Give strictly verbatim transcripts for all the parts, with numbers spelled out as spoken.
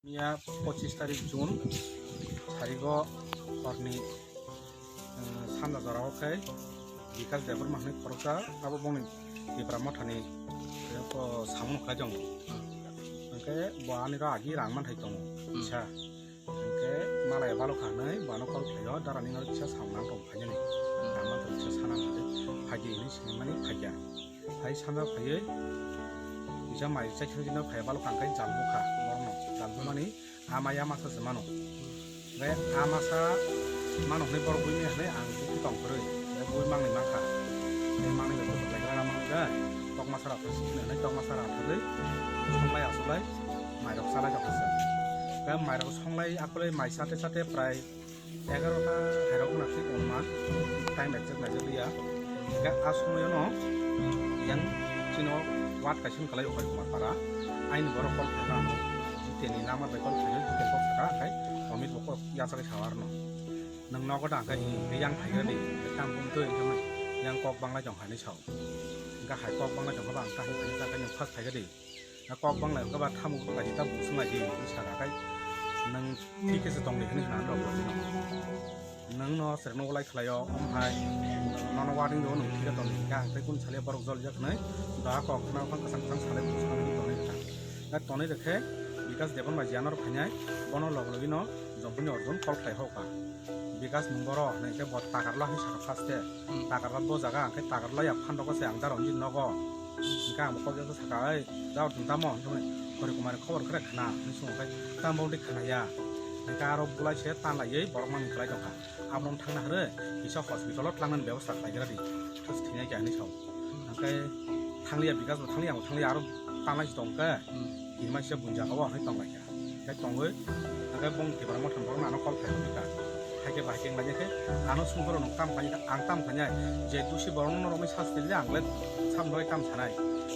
Miya pochis tarik June, sarigo horni, eh, sanja jorao khe Bikash Debbarma hwnwi khoroksa, abo bongni Tipra Mothani, eh, samung khlai tongo. Hwnkhe bo ani ro agi rang manthai tongo, Hmm. kisa. Hwnkhe malai balo kha hwnwi bono call khlaio, "Dara nini ro kisa samung nang tong phainani, Hmm. rang manthai kisa sana hwnwi phaidi," hwnwi swnamani phaikha. Hai sanja phaiwi kisa mai rwchai thang jina phai balo kha hwnkhe jalbukha borokno. Jalbumani ama ya masa se mano. Hwnkhe ama sa mano hwnwi borok buini hwnwi ang buku tong kwrwi. Hwnkhe bui mangnwi mankha. Hwnkhe mangnwi bai kuchuk lai gra mangnwi bai tokma sara phai sikni hwnwi tokma sara atharwi songlai achuklai mairok chalai tongkha se. Hwnkhe mairok songlai akwlai mai chate chate prai egarota hairok na thik wngma, time exact naijak liya. Hingke a somoyono yang chino ward kaisa wngkha lai Okhai Kumar Para, aini borok call khaikha ano, jiteni number bai call khaio, jiteni kok sakha, hingke Omit bo kok yachagwi sao arno. Nwng nogo da hingke yang phaigra di, tam bumtwi hingke yang kok banglai tong kha hinwi sao. Hingke hai kok banglai tong kha ba ang kaham phaijakha, hingke nwng first phaigra di. Na kok bang lai, kok ba thamu lai, ta busung lai, ta busung lai, ta busung lai, nwng thik khe se tong di hwnwi hwnna rok rw phino. Nwng no serno walai khlaio, omo hai nono warning do, nwng thik khe tong di, hwnkhe ang tei kun saliya borok jol jak hwnwi, da kok khna phang kwchang kwchang salai busung lai tong di hwnka. Na toni rw khe Bikash Debbarma jiya no rw phainai, bono log logi no Jompini Arjun call khlai hokha. Bikash nwng boro hwnwi khe bo Takarla hwnwi sakha first e. Hmm. Takarla bo jaga, hwnkhe Takarla ya phan rok se ang da rw nogo. Hwnkhe ang bo kok jak sakha, "Oi, da rw tamo?" hwnwi Hori Kumar ni khobor khe khna hwnwi swngo khe, "Tamo wngwi khna ya?" Hwnkhe aro bulai se tan laiwi borok mani khlai tongkha. Abono thangna hwrwi kisa hospital o twlangnani bebosta khlai gra di. Thus thwinai khe hinwi sao. Hwnkhe thangliya Bikash bo thangliya, ang bo thangliya, aro tanlai se tongkhe. Hmm. Hinmai se buini jaga o hwnwi tonglaikha. Hwnkhe tongwi, hwnkhe bong Tipra Mothani borokno ano call khlai hwnwi kha. Haikhe bahai khe wnglainai khe ano swngphuru nwng tam khainai kha, ang tam khainai. Je dusi borokno norokni sasti rwya ang le samno bai tam sanai.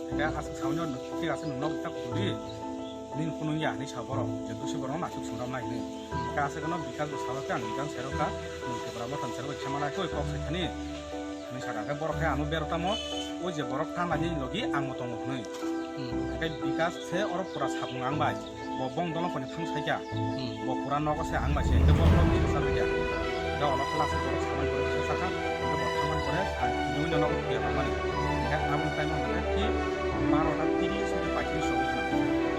Hwnkhe aswk saui no thik aswk nwng nok ta khudi. Nini kunu ya hinwi sa borok, je dusi borokno aswk swngrwmnai hinwi. Hwnkhe aswk no Bikash bo salo khe ang Bikash sai rwkha, nwng Tipra Mothani sai rwkha, khe manai koi kok sai thani. Hwnwi sakha, hwnkhe borok khe ano bero tamo, o je borok ta nani logi ang bo tongo hwnwi. Hmm. Hwnkhe Bikash se oro pura sapung ang bai. Bo bong dolong koni thang saikha. Hmm. Bo pura nogo se ang bai se, hwnkhe borok nok bisa saikha. Hwnkhe olo khe last borok samani pore se sakha, hwnkhe bo thangmani pore ang tini wngya nogo phiya tongmani. Hwnkhe aboni time o hwnkhe ki barota tiris hwnkhe paitris sogwi khna.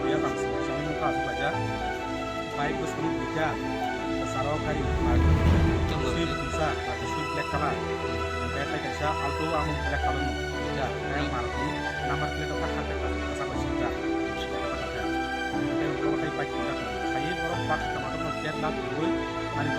Phiya tang simi simi nukha aswk laijak. Bike bwskango duita, bwskango gari, ar swi bwsa, ar swi black colour. Hwnkhe tei kaisa Alto ang black colour no. Ya, tei Maruti number plate o kha kha kha kha kha kha kha. Tei ulo tei bike duita. Khai borok bak tama tama ket lak twi ani